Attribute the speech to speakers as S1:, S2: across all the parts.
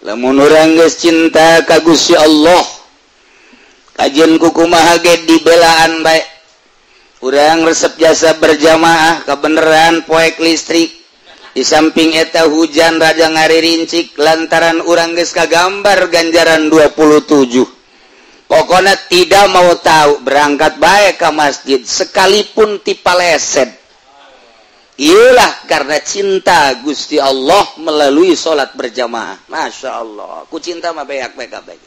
S1: Lamun urang geus cinta ka Gusti Allah, kajian kukumaha ge dibelaan bae. Urang resep jasa berjamaah kebeneran poek listrik. Di samping eta hujan raja ngaririncik lantaran urang geus kagambar ganjaran 27. Pokoknya tidak mau tahu berangkat bae ke masjid sekalipun tipaleset. Iyalah karena cinta Gusti Allah melalui salat berjamaah. Masya Allah, ku cinta mah beak bae kabeh.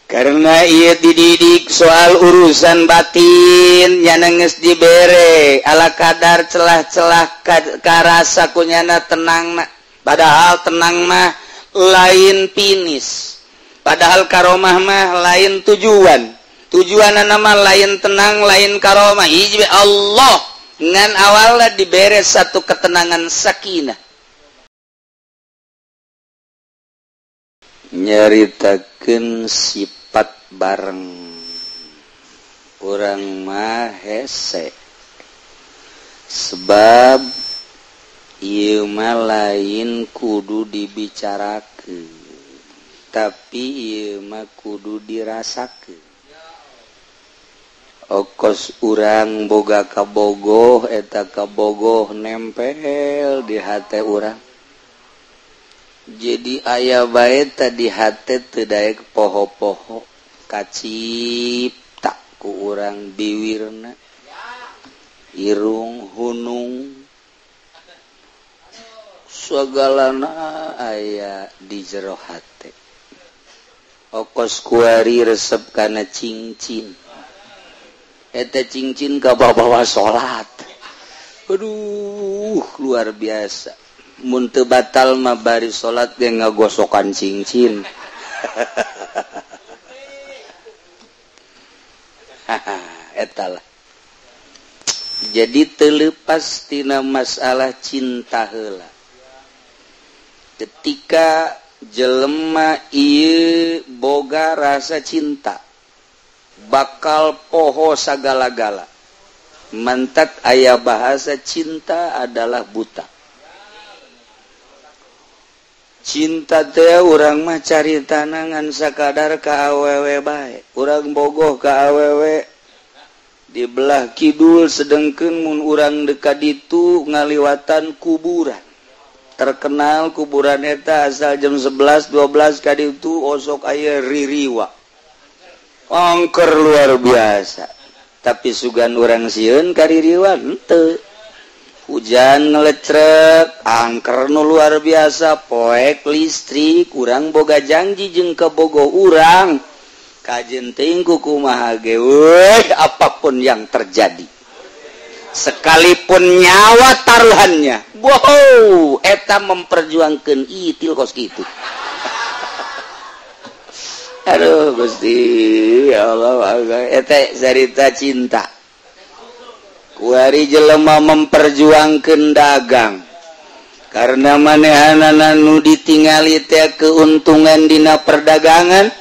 S1: Karena ia dididik soal urusan batin nyana geus dibere ala kadar celah-celah karasa kunyana tenang, padahal tenang mah lain pinis, padahal karomah mah lain tujuan, tujuanana mah lain tenang lain karomah. Hiji Allah ngan awalna dibere satu ketenangan sakinah. Nyaritakeun sifat bareng urang mah hese, sebab ieu mah lain kudu dibicarakeun, tapi ieu mah kudu dirasakeun. Okos urang boga kabogoh, eta kabogoh nempel di hate urang. Jadi aya bae tadi hate teu daek poho-poho kacipta ku urang biwirna, irung hunung, sagalana aya di jero hate. Okos kuari resep kana cincin, eta cincin kabawa salat. Aduh, luar biasa. Mun teu batal mah bari salat ge ngagosokan cincin. Eta lah. Jadi teu leupas tina masalah cinta heula. Ketika jelema ieu boga rasa cinta, bakal poho sagala-gala. Mantak aya bahasa cinta adalah buta. Cinta teh urang mah cari tanangan sakadar ka awewe bae. Urang bogoh ka awewe di belah kidul, sedengkeun mun urang dekat ditu ngaliwatan kuburan. Terkenal kuburan eta asal jam 11 12 ka ditu osok aya ririwa. Angker luar biasa. Tapi sugan urang sieun ka ririwa henteu. Hujan ngelecrek, angker nu luar biasa, poek listrik, urang boga janji jeung kabogoh urang. Kajen teuing kumaha ge weuh, apapun yang terjadi. Sekalipun nyawa taruhannya. Wow, eta memperjuangkeun itil kos kitu. Aduh Gusti, ya Allah, eta carita cinta. Kuari jelema memperjuangkeun dagang karena manehanana nu ditingali teh keuntungan dina perdagangan,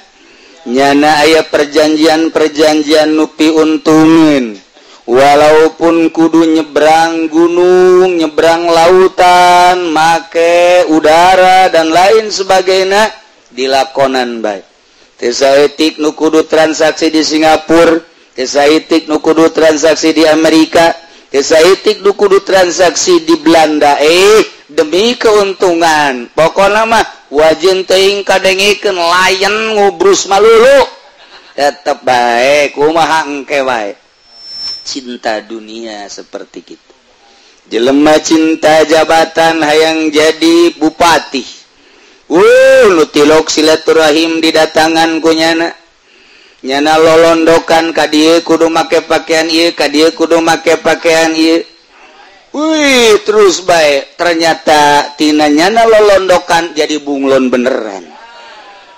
S1: nyana aya perjanjian-perjanjian nu piuntungeun walaupun kudu nyebrang gunung, nyebrang lautan, make udara dan lain sebagainya dilakonan bae. Teu saeutik nu kudu transaksi di Singapura, teu saeutik nu kudu transaksi di Amerika, teu saeutik nu kudu transaksi di Belanda, demi keuntungan. Pokona mah wajin teuing kadengikeun layan ngubrus malulu. Tetep bae kumaha engke bae. Cinta dunia seperti kitu. Jelema cinta jabatan hayang jadi bupati. Nu tilok silaturahim didatangan ku nyana. Nyana lolondokan ka dieu kudu make pakaian ieu, ka dieu kudu make pakaian ieu. Wih, terus bae. Ternyata tina nyana lolondokan jadi bunglon beneran.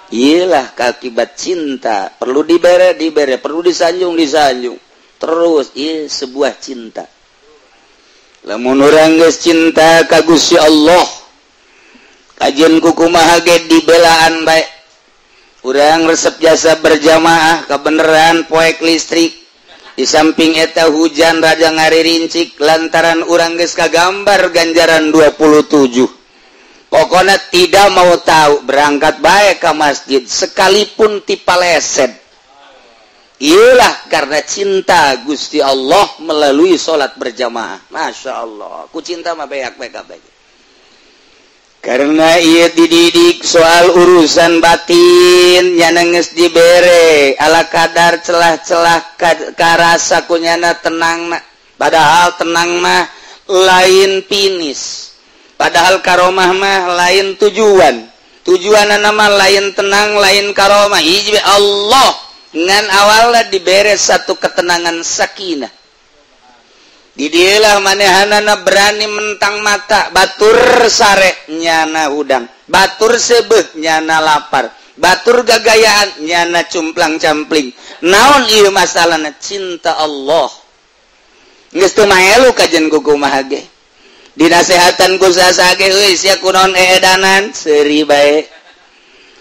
S1: Iyalah akibat cinta, perlu dibere dibere, perlu disanjung disanjung. Terus ieu sebuah cinta. Lamun urang geus cinta ka Gusti Allah, kajian kukumaha ge dibelaan bae. Urang resep jasa berjamaah kebeneran poek listrik. Di samping eta hujan raja ngaririncik lantaran urang geus kagambar ganjaran 27. Pokoknya tidak mau tahu berangkat baik ke masjid sekalipun tipaleset. Iyalah karena cinta Gusti Allah melalui sholat berjamaah. Masya Allah, ku cinta mah beak baik baik. Karena ia dididik soal urusan batin nyana geus dibere ala kadar celah-celah karasa kunyana tenang na. Padahal tenang mah lain pinis. Padahal karomah mah lain tujuan. Tujuan mah lain tenang, lain karomah. Hiji Allah ngan awalna dibere satu ketenangan sakinah. Didilah manehanana berani mentang mata, batur sare nyana hudang, batur sebeh nyana lapar, batur gagayaan nyana cumplang-campling. Naon ieu masalahna cinta Allah. Geus teu maelu kajen kumaha ge. Dinasehatan ku saha ge euy sia kunaon eedanan seuri bae.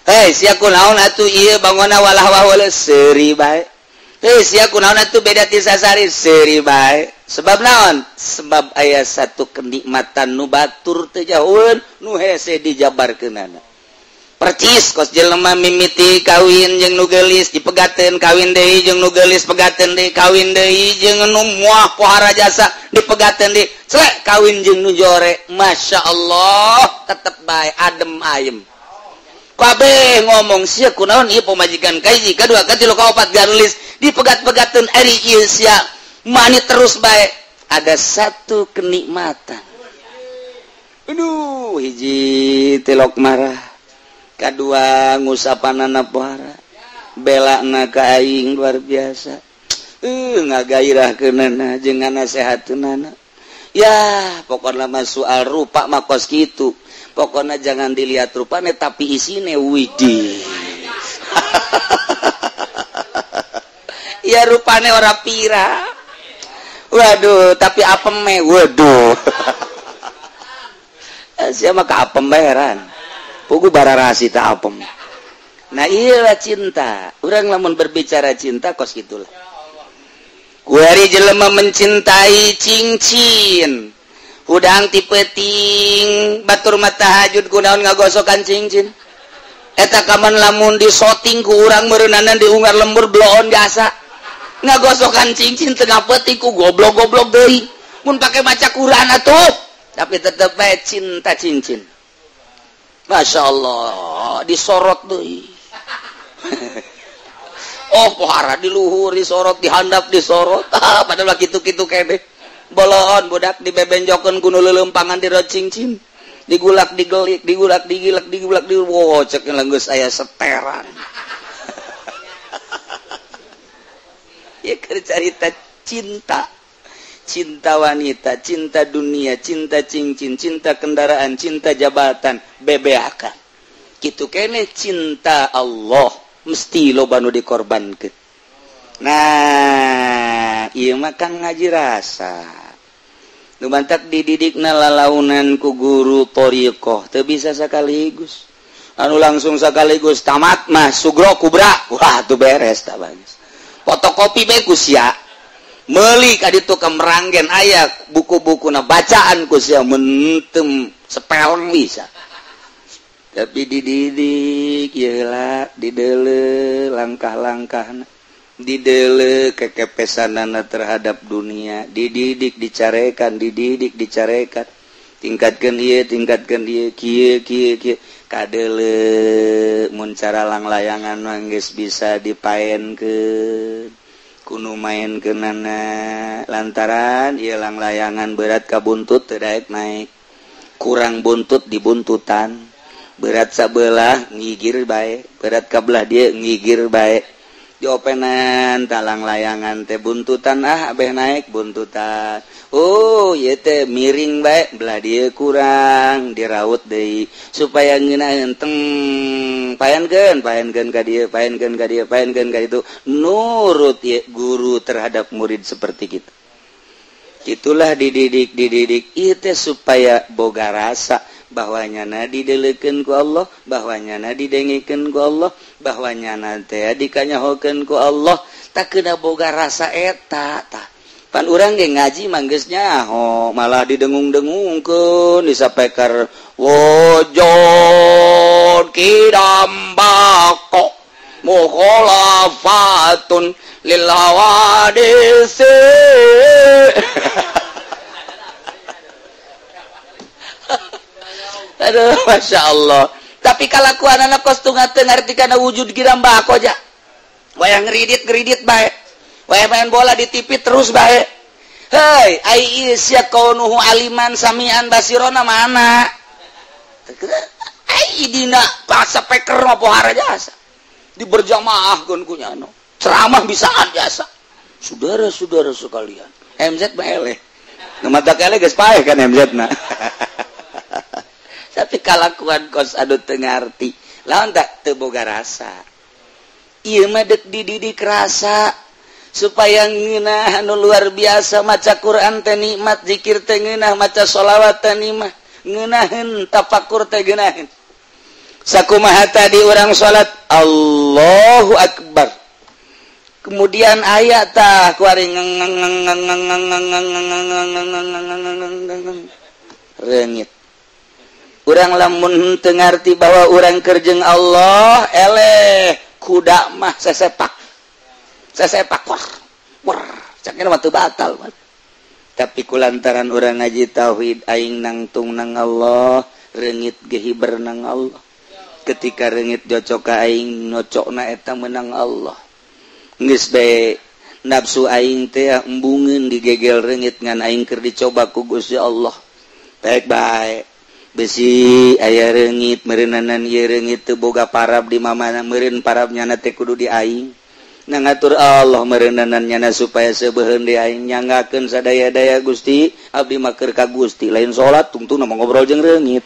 S1: Hei sia kunaon atuh ieu bangona walah wahule seuri bae. Hei sia kunaon atuh beda ti sasari seuri bae. Sebab naon? Sebab aya satu kenikmatan nu batur teu jauheun nu hese dijabarkeunana. Percis kos jelema mimiti kawin jeung nu geulis dipegateun kawin deui jeung nu geulis pegateun deui kawin deui jeung nu muah pohara jasa dipegateun deui celek kawin jeung nu jore. Masya Allah tetep bae adem ayem. Kabeh ngomong sia kunaon ieu pamajikan ka hiji kadua katilu kaopat garulis dipegat-pegateun ari ieu sia mani terus bae. Ada satu kenikmatan. Aduh hiji tilok marah, kadua ngusapanana pohara, belana ka aing luar biasa. Ngagairahkeunana jeung nganasehateunana. Ya pokona mah soal rupa mah kos kitu. Pokona jangan dilihat rupane tapi isine widih. Ya rupane ora pira. Waduh, tapi apeme, waduh. Sia mah ka apem bae. Pugu bararasi ta apem. Nah iyalah cinta. Urang lamun berbicara cinta kos gitulah. Kuari jelema mencintai cincin. Hudang ti peuting batur mata tahajud kunaon ngagosokan cincin. Eta kaman lamun disoting ku urang meureunana diungar lembur bloon jasa. Ngagosokan cincin tengah peuting ku goblok-goblok deui. Mun pake maca Quran atuh, tapi tetep bae cinta cincin. Masya Allah, disorot deui. Oh, pohara di luhur disorot, dihandap disorot. Ah, padahal kitu-kitu kene. Boloon budak dibebenjokeun ku nu leuleumpangan dirot cincin. Digulak digelik, digulak digilek, digulak di wo cek geus aya seteran. Ya keur carita cinta. Cinta wanita, cinta dunia, cinta cincin, cinta kendaraan, cinta jabatan, bebeakan. Kitu kene cinta Allah mesti loba nu dikorbankeun. Nah, ieu mah kang ngaji rasa. Nu bantak dididikna lalaunan ku guru thariqah, teu bisa sekaligus. Anu langsung sekaligus tamat mah sugro kubra. Wah, tuh beres tah bagus. Fotokopi bae ku sia. Meuli ka ditu ka Meranggen aya buku-bukuna bacaan ku sia mentem sepeleng bisa. Tapi dididik ieu lah dideuleu langkah-langkahna. Didele kekepesanana terhadap dunia, dididik dicarekan, dididik dicarekan, tingkatkeun ieu, tingkatkeun ieu, kieu kieu kieu, kadele mun cara langlayangan mah geus bisa dipaenkeun, kuno maenkeunana lantaran ieu langlayangan berat ka buntut teu daek naik, kurang buntut dibuntutan, berat sabelah ngigir bae, berat ka belah dieu ngigir bae. Diopenan talang layangan teh buntutan ah abeh naik buntutan. Oh ieu teh miring bae belah dieu kurang diraut deui supaya ngeunaheun teng paenkeun paenkeun ka dieu paenkeun ka dieu paenkeun ka ditu nurut ieu guru terhadap murid seperti kitu. Itulah dididik dididik ieu teh supaya boga rasa bahwa nyana didelekeun ku Allah, bahwa nyana didengikeun ku Allah, bahwa nyana teh dikanyahokeun ku Allah, tak kena boga rasa eta tah. Pan urang ge ngaji mah geus nyaho, malah didengung-dengungkeun disapekar wujud kidam bako mukhalafatun lil hawadisi. Aduh, Masya Allah. Tapi kalakuan anak kos teu ngarti kana wujud kidam bako ja. Wayah ngeridit-ngeridit bae. Wayah main bola di TV terus bae. Hei, ai sia kaunuhu aliman samian basirona mana? Ai dina bahasa peker mah pohara jasa. Di berjamaah keun kunyano. Ceramah bisaan jasa. Saudara-saudara sekalian, MZ mah eleh. Nu mata eleh geus paeh kan MZ na. Tapi kalakuan kos anu teu ngarti. Lawan tak teu boga rasa. Ieu mah deuk dididik rasa supaya ngeunah anu luar biasa, maca Quran teh nikmat, zikir teh ngeunah, maca sholawat teh nikmat, ngeunaheun tafakur teh geunaheun. Sakumaha tadi urang salat Allahu Akbar. Kemudian aya tah kuari reungit. Urang lamun teu ngarti bahwa urang keur jeung Allah, eleh kuda mah sesepak. Sesepak wah, wah, caknya mah teu batal. Tapi kulantaran urang ngaji tauhid aing nangtung nang Allah, reungit ge hiber nang Allah. Ketika reungit jocok ka aing nocokna eta menang Allah. Geus bae nafsu aing teh embungeun digegel reungit ngan aing keur dicoba ku Gusti Allah. Baik bae. Besi aya reungit meureunnanan ieu reungit teu boga parab di mamana meureun parab nyana teh kudu di aing. Na ngatur Allah meureunanan nyana supaya sebeuheun di aing nyanggakeun sadaya-daya Gusti abdi mah keur ka Gusti lain salat tungtungna mah ngobrol jeung reungit.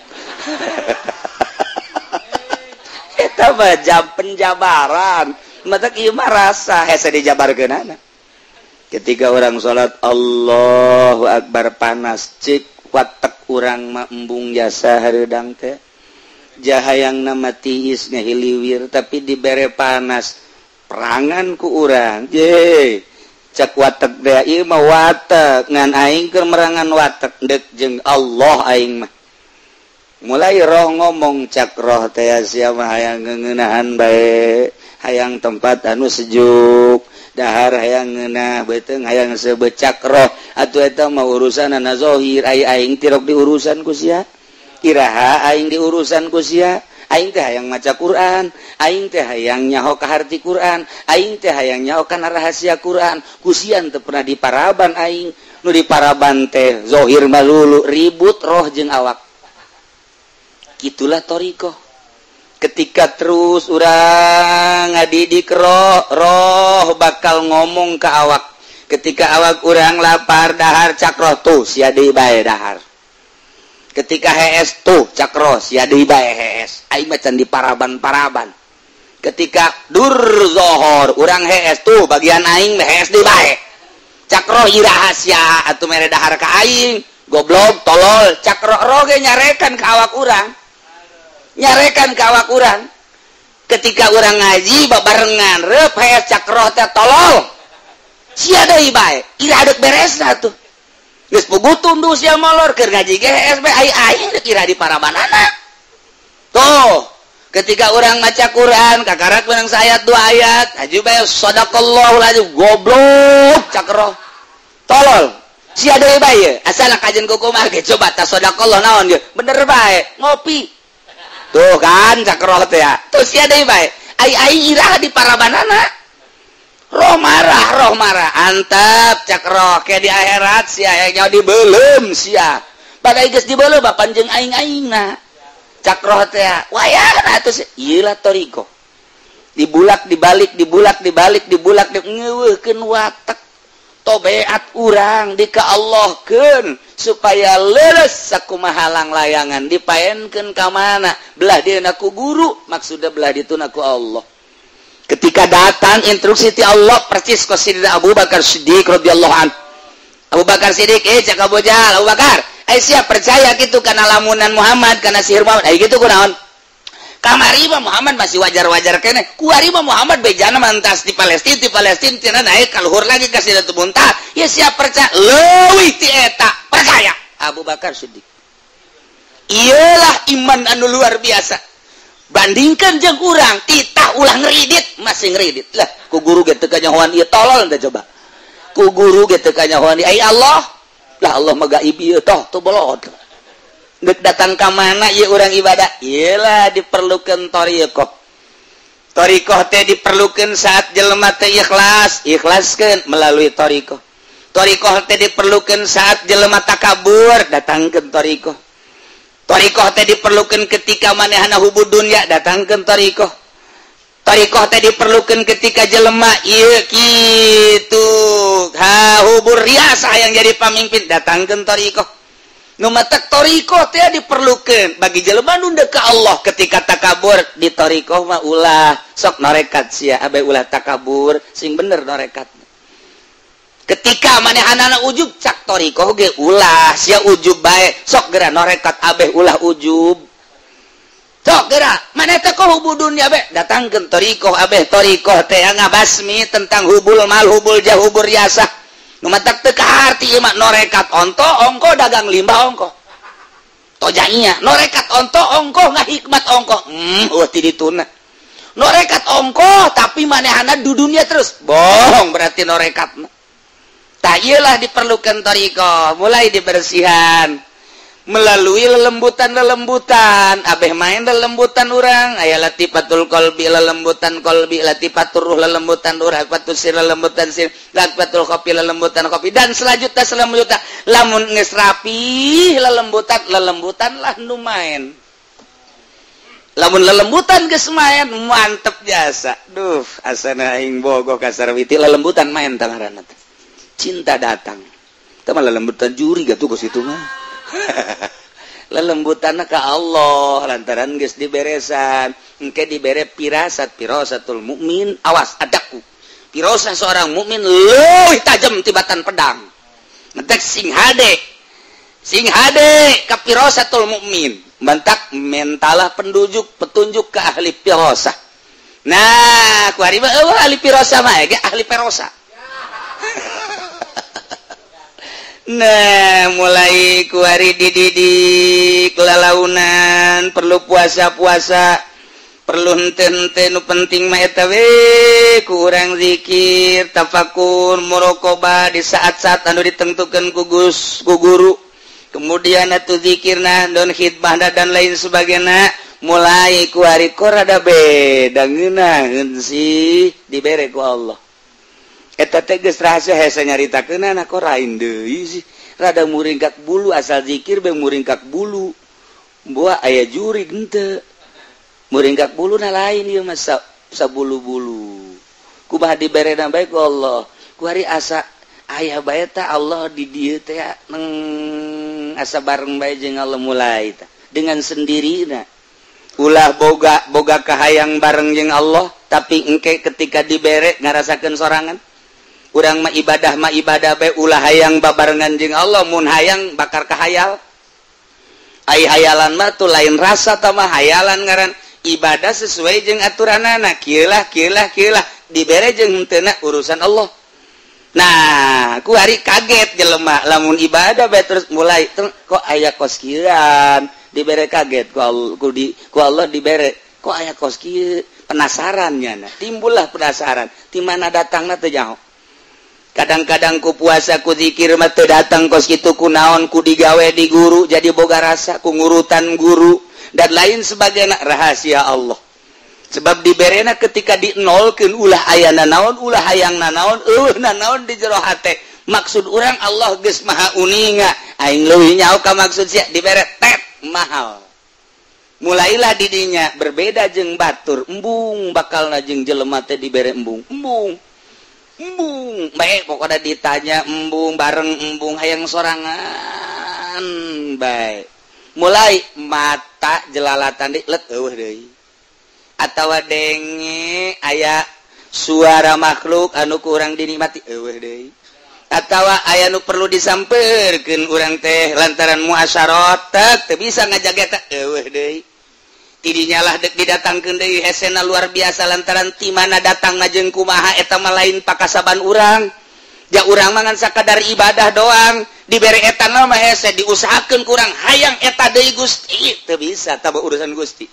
S1: Eta mah jam penjabaran matak ieu mah rasa hese dijabarkeunana. Ketika orang salat Allahu Akbar panas cik watek urang mah embung jasa hareudang teh jahayangna mah tiis ngahiliwir tapi dibere panas perangan ku urang ye cek watek deh ieu mah watek ngan aing keur merangan watek deuk jeung Allah aing mah. Mulai roh ngomong cak roh teh sia mah hayang ngeunahan bae, hayang tempat anu sejuk, dahar hayang ngeunah beuteung hayang sebecak roh atuh eta mah urusanana zahir ai aing tirok diurusan ku sia. Iraha aing diurusan ku sia. Aing teh hayang maca Quran, aing teh hayang nyaho ka harti Quran, aing teh hayang nyaho kana rahasia Quran. Kusian teu pernah diparaban aing, nu diparaban teh zahir malulu ribut roh jeung awak. Gitulah thariqah. Ketika terus urang ngadidik roh, roh bakal ngomong ke awak. Ketika awak urang lapar dahar cak roh tuh sia deui bae dahar. Ketika hees tuh cakro sia deui bae hees aing mah can di paraban-paraban. Ketika dur zohor urang hees tuh bagian aing mah hees deui bae. Cakro ieu rahasia atuh mere dahar ka aing goblok tolol cakro roge nyarekan ka awak urang. Nyarekan ka awak urang. Ketika urang ngaji babarengan reup hees cakro teh tolol. Sia deui bae ira deuk beresna tuh. Geus puguh tunduh sia molor keur ngaji ge hees bae ai aing deuk ira di parabanana. Tuh, ketika urang maca Quran kakarak menang saayat dua ayat, aju bae sadaqallahu lazim goblok cakroh. Tolol. Sia deui bae ye, asal kajen kukumaha ge coba ta sadaqallah naon ye. Bener bae, ngopi. Tuh kan cakroh teh ya. Tuh sia deui bae. Ai aing ira di parabanana. Roh marah, antep cak roh ke di akhirat sia nya dibeuleum sia. Padahal geus dibeuleum bapan jeung aing-aingna. Cak roh teh wayahna atuh ieu lah thariqah. Dibulak dibalik, dibulak dibalik, dibulak ngeuweuhkeun watek. Tobeat urang di ka Allahkeun supaya leuleus sakumaha langlayangan dipaenkeun ka mana? Belah dieuna ku guru, maksudna belah dituna ku Allah. Ketika datang instruksi ti Allah persis ka Sidina Abu Bakar Siddiq radhiyallahu an. Abu Bakar Siddiq cak Abu Jahal, Abu Bakar, ai sia percaya kitu kana lamunan Muhammad kana sihir Muhammad, ai kitu kunaon? Kamari mah Muhammad masih wajar-wajar keneh. Kuari mah Muhammad bejana mantas di Palestina, di Palestina tina naik ka luhur lagi ka Sidratul Muntaha. Ya siap percaya leuwih ti eta percaya Abu Bakar Siddiq. Iyalah iman anu luar biasa. Bandingkan jeung urang titah ulah ngeridit masih ngeridit lah ku guru ge teu kanyahoan ieu tolol teh coba. Ku guru ge teu kanyahoan ai Allah lah Allah mah gaib ieu toh teu bolot. Geuk datang ka mana ieu urang ibadah? Iyalah diperlukeun thariqah. Thariqah teh diperlukeun saat jelema teh ikhlas, ikhlaskeun melalui thariqah. Thariqah teh diperlukeun saat jelema takabur, datangkeun thariqah. Thariqah teh diperlukeun ketika manehna hubud dunya, datangkeun thariqah. Thariqah teh diperlukeun ketika jelema ieu kitu ha hubur riasa yang jadi pamimpin, datangkeun thariqah. Nu matak thariqah teh diperlukeun bagi jelema nu deuk ka Allah ketika takabur di thariqah mah ulah sok norekat sia abe ulah takabur sing bener norekat. Ketika manehanana ujub cak thariqah ge ulah sia ujub bae sok geura norekat abeh ulah ujub. Sok geura maneh teh hubul dunya be datangkeun thariqah abeh thariqah teh ngabasmi tentang hubul mal hubul jah hubur riasah. Nu matak teu kaharti ieu mah norekat onto ongko dagang limbah ongko. Tojanya norekat onto ongko ngahikmat ongko. Eueuh ti dituna. Norekat ongko tapi manehana du dunya terus. Bohong berarti norekatna. Tah ieulah diperlukan thariqah, mulai dibersihan melalui lelembutan-lelembutan, abeh main lelembutan urang, aya latifatul qalbi lelembutan qalbi, latifatur ruh lelembutan ruh, latifatul sir lelembutan sir, latifatul kopi lelembutan kopi, dan selanjutnya selanjutnya lamun geus rapi lelembutan, lelembutan lah nu main. Lamun lelembutan geus main mantep jasa. Duh, asana aing bogoh ka Sarwiti lelembutan main tah ngaranna teh. Cinta datang. Teh mah lelembutan juri gatuh ka situ mah. Lelembutanna ka Allah lantaran geus diberesan engke dibere pirasat pirasatul mukmin awas adaku pirasat seorang mukmin leuwih tajam tibatan pedang mentak sing hade ka pirasatul mukmin mentak mentalah pendujuk petunjuk ke ahli pirasah. Nah ku ari mah eueuh ahli pirasah mah ge ahli perosa. Nah mulai kuari dididik lalaunan perlu puasa-puasa perlu henteu-henteu nu penting mah eta we ku urang zikir tafakur muraqabah di saat-saat anu ditentukeun ku Gus ku guru kemudian atuh zikirna don khidmahna dan lain sebagainya mulai kuari kok rada beda ngeunaheun sih dibere ku Allah. Eta teh geus rahasia hese nyaritakeunana kok rain deui sih rada muringkak bulu asal zikir be muringkak bulu boa aya jurig henteu muringkak buluna lain ieu mah sabulu-bulu kumaha diberena bae ku Allah ku hari asa aya bae tah Allah di dieu teh neng asa bareng bae jeung Allah mulai tah dengan sendirina ulah boga boga kahayang bareng jeung Allah tapi engke ketika dibere ngarasakeun sorangan. Urang mah ibadah bae ulah hayang babarengan jeung Allah mun hayang bakar kahayal. Ai hayalan mah tuh lain rasa tah mah hayalan ngaran ibadah sesuai jeung aturanana kieu lah kieu lah kieu lah dibere jeung henteuna urusan Allah. Nah, ku hari kaget jelema lamun ibadah bae terus mulai kok aya kos kieuan dibere kaget ku Allah ku Allah dibere kok aya kos kieu penasaran nyana timbullah penasaran ti mana datangna teu nyaho. Kadang-kadang ku puasa ku zikir mah teu datang kos kitu ku naon ku digawe di guru jadi boga rasa ku ngurutan guru dan lain sebagainya rahasia Allah. Sebab diberena ketika dinolkeun ulah aya nanaon ulah hayang nanaon eueuh nanaon di jero hate. Maksud urang Allah geus maha uninga aing leuwih nyaho ka maksud sia dibere tet mahal. Mulailah didinya berbeda jeung batur embung bakalna jeung jelema teh dibere embung embung embung baik pokoknya ditanya embung bareng embung hayang sorangan baik mulai mata jelalatan di let eueuh deui atawa denge aya suara makhluk anu kurang dinikmati eueuh deui atawa aya nu perlu disampeurkeun urang teh lantaran muasyarot teu bisa ngajaga teh eueuh deui. Tidinya lah dek didatangkeun deui hesena luar biasa lantaran ti mana datang jeung kumaha eta mah lain pakasaban urang. Ja urang mah ngan sakadar ibadah doang, dibere eta mah hese diusahakeun kurang hayang eta deui Gusti, teu bisa tah urusan Gusti.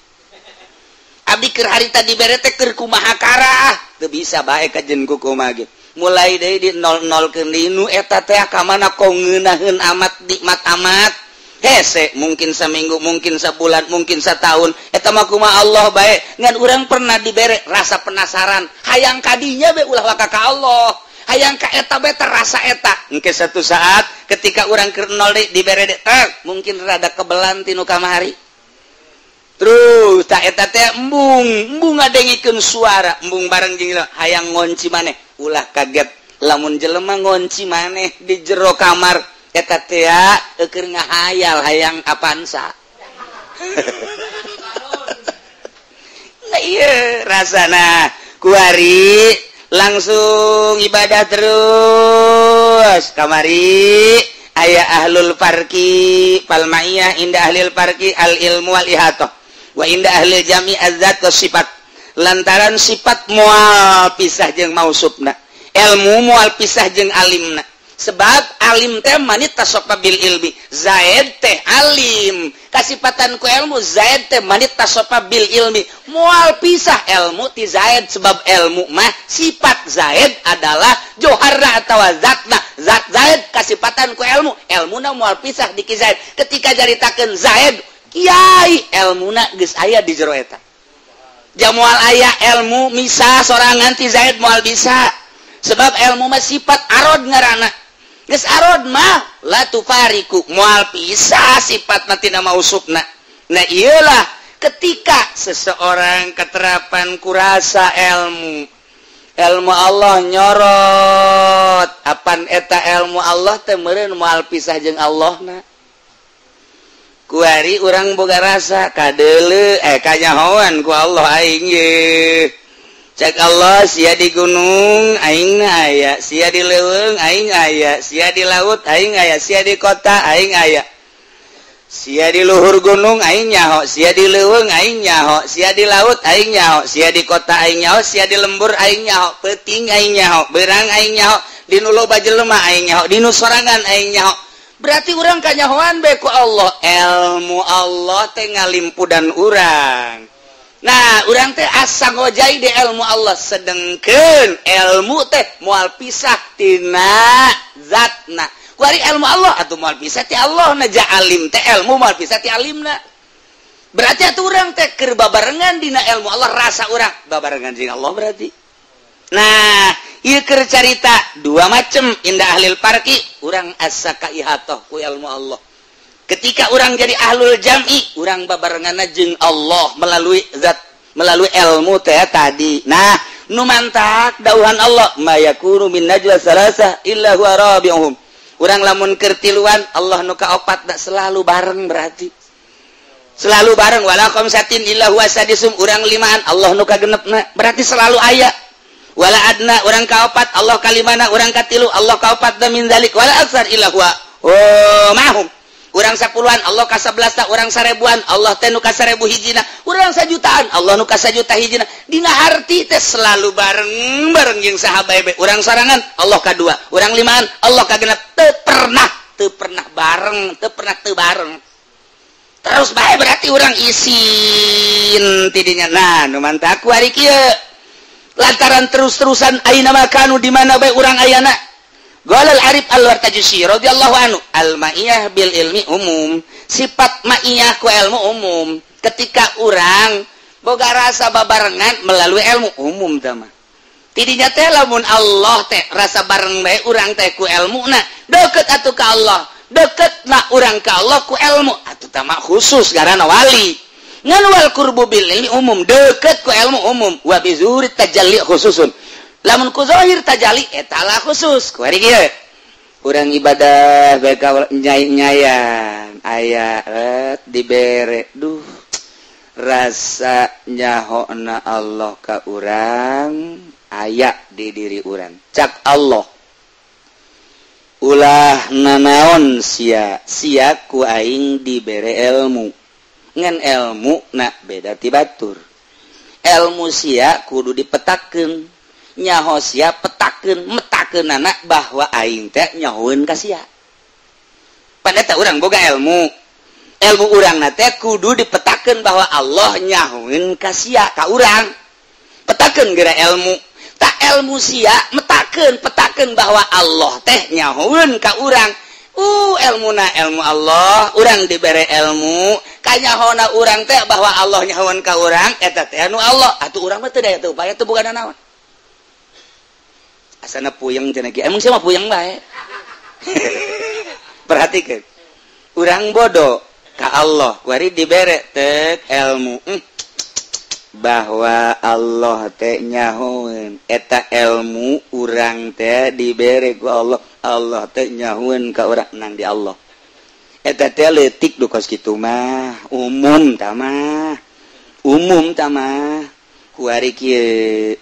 S1: Abdi keur harita dibere teh keur kumaha karah, teu bisa bae kajen ku kumaha ge. Mulai deui di 00-keun deui nu eta teh ka mana kok ngeunaheun amat nikmat amat. Hese mungkin seminggu, mungkin sebulan, mungkin setahun. Eta mah kumaha Allah bae. Ngan urang pernah dibere rasa penasaran, hayang kadinya be ulah waka ka Allah. Hayang ka eta bae terasa eta. Engke satu saat ketika urang keur nol deui dibere deui, mungkin rada kebelan tinu kamari. Terus tak eta teh embung, embung ngadengikeun suara, embung bareng jeung hayang ngonci maneh. Ulah kaget lamun jelema ngonci maneh di jero kamar eta teh keur ngahayal hayang Avanza. Nah ieu rasana kuari langsung ibadah terus kamari aya ahlul parki palmaiyah inda ahlil parki al ilmu wal ihatoh wa inda ahlil jami azzat wa sifat lantaran sifat moal pisah jeung mausufna ilmu moal pisah jeung alimna sebab alim teh manit tasofa bil ilmi zaid teh alim kasipatan ku ilmu zaid teh manit tasofa bil ilmi moal pisah ilmu ti zaid sebab ilmu mah sifat zaid adalah joharna atawa zatna zat zaid kasipatan ku ilmu ilmuna moal pisah di ki zaid ketika jaritakeun zaid kiai ilmuna geus aya di jero eta jamual aya ilmu misah sorangan ti zaid moal bisa sebab ilmu mah sifat arod ngaranna geus arod mah la tufariku moal pisah sifat mah tina mausufna. Nah iyalah ketika seseorang keterapan kurasa ilmu ilmu Allah nyorot apan eta ilmu Allah teh meureun moal pisah jeung Allahna kuari urang boga rasa kadeuleu kanyahoan ku Allah aing ye. Cek Allah sia di gunung aing aya, sia di leuweung aing aya, sia di laut aing aya, sia di kota aing aya. Sia di luhur gunung aing nyaho, sia di leuweung aing nyaho, sia di laut aing nyaho, sia di kota aing nyaho, sia di lembur aing nyaho, peuting aing nyaho, beurang aing nyaho, di nu loba jelema aing nyaho, di nu sorangan aing nyaho. Berarti urang kanyahoan bae ku Allah. Ilmu Allah teh ngalimpudan urang. Nah, urang teh asa ngojai di ilmu Allah sedengkeun ilmu teh moal pisah tina zatna. Kuari ilmu Allah atuh moal pisah ti Allah na ja alim teh ilmu moal pisah ti alimna. Berarti atuh urang teh keur babarengan dina ilmu Allah rasa urang babarengan jeung Allah berarti. Nah, ieu keur carita dua macem indah ahlil parki urang asa kaihatoh ku ilmu Allah. Ketika orang jadi ahlul jam'i, orang babarenganna jeung Allah melalui zat, melalui ilmu teh tadi. Nah, nu mantak dauhan Allah, ma yakunu min najwa salasa illa huwa rabi'uhum. Urang lamun keur tiluan, Allah nu kaopat da selalu bareng berarti. Selalu bareng wala khamsatin illa huwa sadisum, urang limaan Allah nu kagenepna, berarti selalu aya. Wala adna urang kaopat, Allah kalimana, urang katilu, Allah kaopat da min zalik wala aksar illa huwa oh mahum. Urang 10-an Allah ka 11, urang 1000-an Allah teh nu ka 1000 hijina, urang 1 jutaan Allah nu ka 1 juta hijina. Dina arti teh selalu bareng bareng jeung saha bae bae. Urang sorangan Allah ka 2, urang 5-an Allah ka 6, teu pernah bareng, teu pernah teu bareng. Terus bae berarti urang isin tidinya. Nah, nu mantak ku ari kieu. Lantaran terus-terusan aina makanu di mana bae urang ayana. Qala al-Arif al-Wartajusi radhiyallahu anhu al-ma'iyah bil ilmi umum, sifat ma'iyah ku ilmu umum. Ketika urang boga rasa babarengan melalui ilmu umum tah mah. Tidinya teh lamun Allah teh rasa bareng bae urang teh ku ilmuna, deket atuh ka Allah, deket na urang ka Allah ku ilmu atuh tah mah khusus garana wali. Ngan wal qurbu bil ilmi umum, deket ku ilmu umum wa bi zuhuri tajalli khususun. Lamun ku zahir tajali eta lah khusus. Ku ari kieu. Urang ibadah bae ka nyai-nyayan aya dibere duh rasa nyahona Allah ka urang aya di diri urang. Cak Allah ulah nanaon sia sia ku aing dibere ilmu. Ngan ilmu na beda ti batur. Ilmu sia kudu dipetakeun. Nyaho sia petakeun, metakeun anak bahwa aing teh nyahoeun ka sia. Pan eta urang boga ilmu. Ilmu urang na teh kudu dipetakeun bahwa Allah nyahoeun ka sia ka urang. Petakeun geura ilmu. Tak ilmu sia metakeun, petakeun bahwa Allah teh nyahoeun ka urang. Ilmuna ilmu Allah, urang dibere ilmu, kanyahona urang teh bahwa Allah nyahoeun ka urang, eta teh anu Allah. Atuh urang mah teu daya teu upaya teu boga nanaon. Asana puyeng cenah kieu. Emang sia mah puyeng bae. Perhatikeun. Urang bodoh ka Allah, kuari dibere teh ilmu. Bahwa Allah teh nyahoeun, eta ilmu urang teh dibere ku Allah. Allah teh nyahoeun ka urang nang di Allah. Eta teh leutik du kos kitu mah, umum tah mah. Umum tah mah. Kuari kieu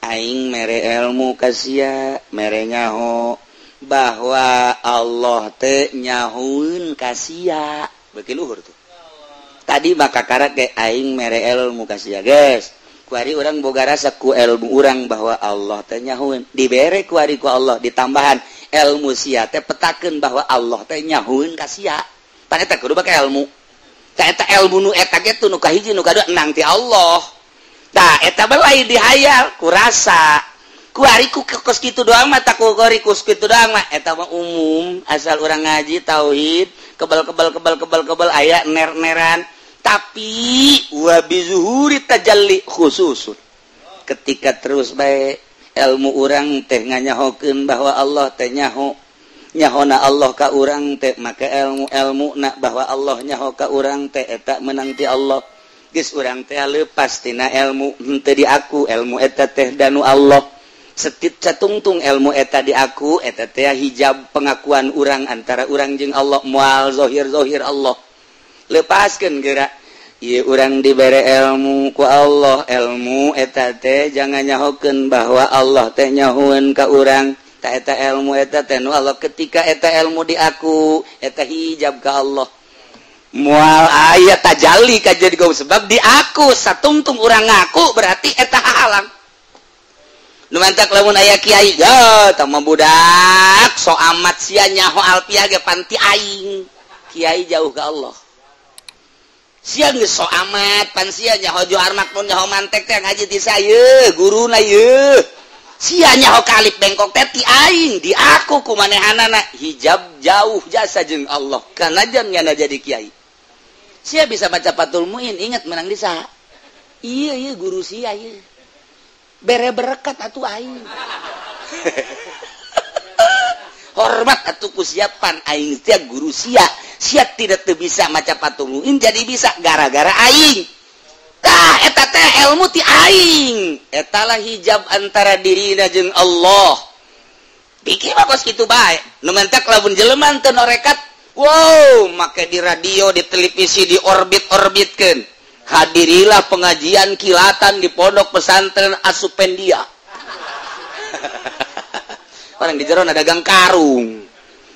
S1: aing mere ilmu ka sia, mere nyaho bahwa Allah teh nyahoeun ka sia. Beuki luhur tuh. Tadi maka karak ge aing mere ilmu ka sia, guys. Kuari urang boga rasa ku ilmu urang bahwa Allah teh nyahoeun. Dibere kuari ku Allah ditambahan ilmu sia teh petakeun bahwa Allah teh nyahoeun ka sia. Pan eta kudu bake ilmu. Tah eta ilmu nu eta ge nu kahiji nu kadua nang ti Allah. Tah eta bae dihayal ku rasa. Kuari ku kos kitu doang mah tak kuari kos kitu doang mah eta mah umum asal urang ngaji tauhid kebal-kebal kebal-kebal kebal aya ner-neran. Tapi wa bizuhuri tajalli khususun. Ketika terus bae ilmu urang teh nganyahokeun bahwa Allah teh nyaho, nyahona Allah ka urang teh maka ilmu-ilmu na bahwa Allah nyaho ka urang teh eta menang ti Allah. Geus urang teh leupas tina ilmu henteu diaku ilmu eta teh danu Allah. Setit catungtung ilmu eta diaku eta teh hijab pengakuan urang antara urang jeung Allah moal zahir-zahir Allah. Lepaskan geura ieu urang dibere ilmu ku Allah, ilmu eta teh jangan nyahokeun bahwa Allah teh nyahoeun ka urang. Ta eta ilmu eta teh nu Allah. Ketika eta ilmu diaku eta hijab ka Allah. Moal aya tajalli ka jadi gau sebab diaku satungtung urang ngaku berarti eta halang. Nu mantak lamun aya kiai, ya tah mah budak so amat sia nyaho alpiah ge panti aing. Kiai jauh ka Allah. Sia geus so amat pan sia nyaho Johar Makmun nyaho mantek teh ngaji ti saya guruna yeuh. Sia nyaho kalip bengkok teh ti aing di aku ku manehanana hijab jauh jasa jeung Allah kanajan nyana jadi kiai. Sia bisa baca Fathul Muin ingat menang di saha? Iya ieu guru sia ieu. Bere berkat atuh aing. Hormat atuh ku siapan aing teh guru sia. Sia tidak teu bisa maca Fathul Muin jadi bisa gara-gara aing. Tah eta teh ilmu ti aing. Eta lah hijab antara dirina jeung Allah. Pikir mah kos kitu bae. Nu mentak lamun jelema teu norekat, wow, make di radio, di televisi, di orbit-orbitkeun. Hadirilah pengajian kilatan di pondok pesantren Asupendia. Orang di jero dagang karung.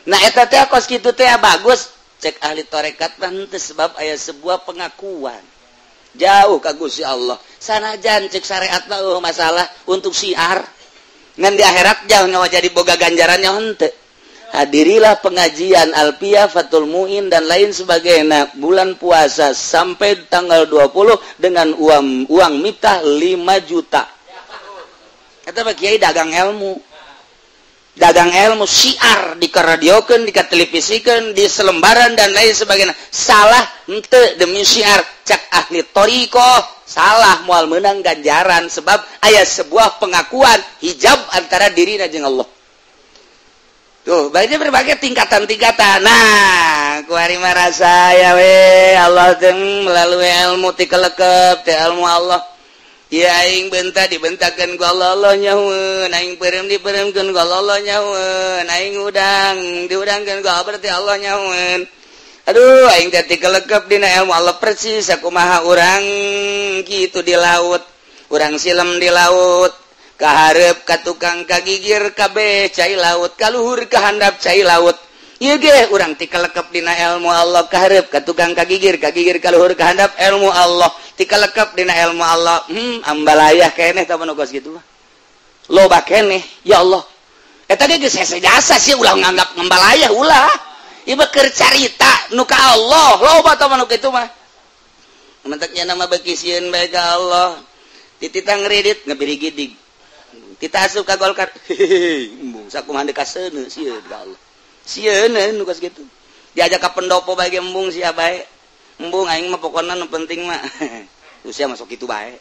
S1: Nah eta teh kos kitu teh bagus. Cek ahli tarekat mah henteu sebab aya sebuah pengakuan. Jauh ka Gusti Allah. Sanajan cek syariat mah eueuh masalah untuk syiar. Ngan di akhirat jauh nyawa jadi boga ganjarannya henteu. Hadirilah pengajian Alpiyah, Fathul Muin dan lain sebagainya bulan puasa sampai tanggal 20 dengan uang miftah 5 juta. Eta mah kiai dagang ilmu. Dagang ilmu syiar dikaradiokeun, dikatelevisikeun, di selembaran dan lain sebagainya. Salah henteu demi syiar cak ahli thariqah salah moal meunang ganjaran sebab aya sebuah pengakuan hijab antara dirina jeung Allah. Tuh, banyak berbagai tingkatan-tingkatan. Nah, kuari marasa ya we Allah teh melalui ilmu ti kelekep teh ilmu Allah. Ya aing benta dibentakeun ku Allah, Allah nyahoeun, aing peureum dipeureumkeun ku Allah, Allah nyahoeun, aing udang diudangkeun ku Allah berarti Allah nyahoeun. Aduh, aing teh ti kelekep dina ilmu Allah persis sakumaha urang kitu di laut, urang silem di laut. Kaharep ka tukang kagigir kabeh cai laut, kaluhur kahandap cai laut. Ieu ge urang tikalekep dina ilmu Allah ka hareup ka tukang ka gigir ka gigir ka luhur ka handap ilmu Allah tikalekep dina ilmu Allah ambalayah keneh tah nu kos kitu mah loba keneh ya Allah eta ge geus hese jasa sih ulah nganggap ngambalayah ulah ieu keur carita nu ka Allah loba tah nu kitu mah mentaknya nama beki sieun bae ka Allah tititang ngredit ngabiri gidig kita asup ka Golkar hehehe embung sakumaha deuk kaseuneu sieun ka Allah sieun nu kos kitu diajak ka pendopo bae ge embung sia bae embung aing mah pokona nu penting mah usia masuk kitu bae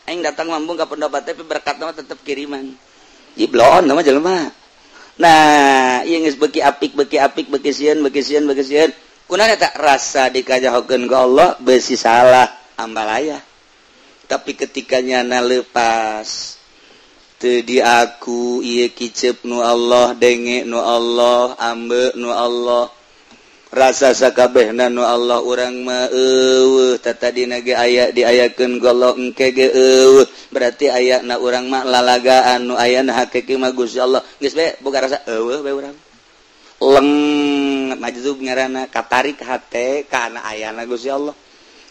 S1: aing datang mah embung ka pendopo tapi berkat mah tetep kiriman jiblon mah jelema. Nah ieu geus beuki apik beuki apik beuki sieun beuki sieun beuki sieun kunaon eta rasa dikajahokeun ku Allah beusi salah ambalaya tapi ketika nyana lepas teu diaku ieu kicep nu Allah denge nu Allah ambe nu Allah rasa sakabehna nu Allah urang mah eueuh tatadina ge aya diayakeun ku Allah engke ge eueuh berarti ayana urang mah lalagaan nu ayana hakiki mah Gusti Allah geus bae boga rasa eueuh bae urang leng majzub ngaranna katarik hate kana ayana Gusti Allah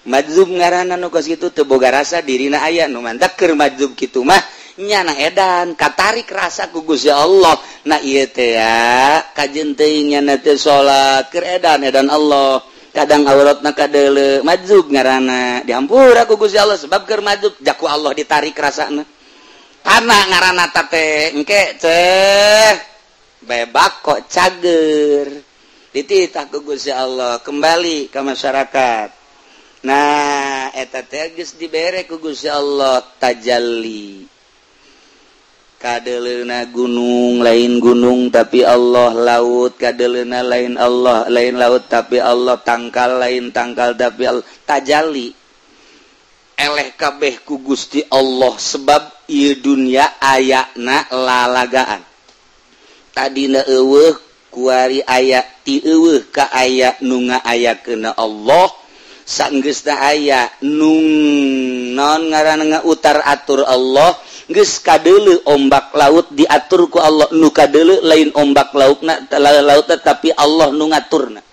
S1: majzub ngaranna nu kos kitu teu boga rasa dirina aya nu mantak keur majzub kitu mah nyana edan katarik rasa ku Gusti Allah. Nah ieu teh ya kajeun teuing nyana teh salat keur edan edan Allah kadang auratna kadeuleu majzub ngaranna dihampura ku Gusti Allah sebab keur majzub jaku Allah ditarik rasana kana ngaranna teh engke teh bebak kok cager dititah ku Gusti Allah kembali ke masyarakat. Nah eta teh geus dibere ku Gusti Allah tajalli kadeleuna gunung lain gunung tapi Allah laut kadeleuna lain Allah lain laut tapi Allah tangkal lain tangkal tapi Allah tajalli eleh kabeh ku Gusti Allah sebab ieu dunya ayana lalagaan tadina eueuh kuari aya ti eueuh ka aya nu ngaayakeunna Allah sanggeusna aya nu naon ngaranna ngautar atur Allah geus kadeuleu ombak laut diatur ku Allah nu kadeuleu lain ombak lautna lautna tapi Allah nu ngaturna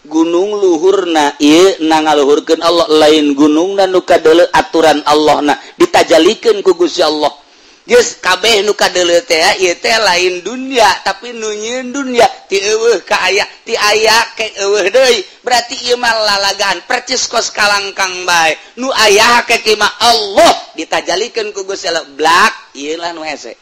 S1: gunung luhurna ieu na ngaluhurkeun Allah lain gunungna nu kadeuleu aturan Allahna ditajalikeun ku Gusti Allah geus kabeh nu kadeuleu teh ieu teh lain dunya tapi nu nyieun dunya ti eueuh ka aya ti aya ke eueuh deui berarti ieu mah lalagaan percis kos kalangkang bae nu aya hakiki mah Allah ditajalikeun ku Gusti Allah blak ieu lah nu hese.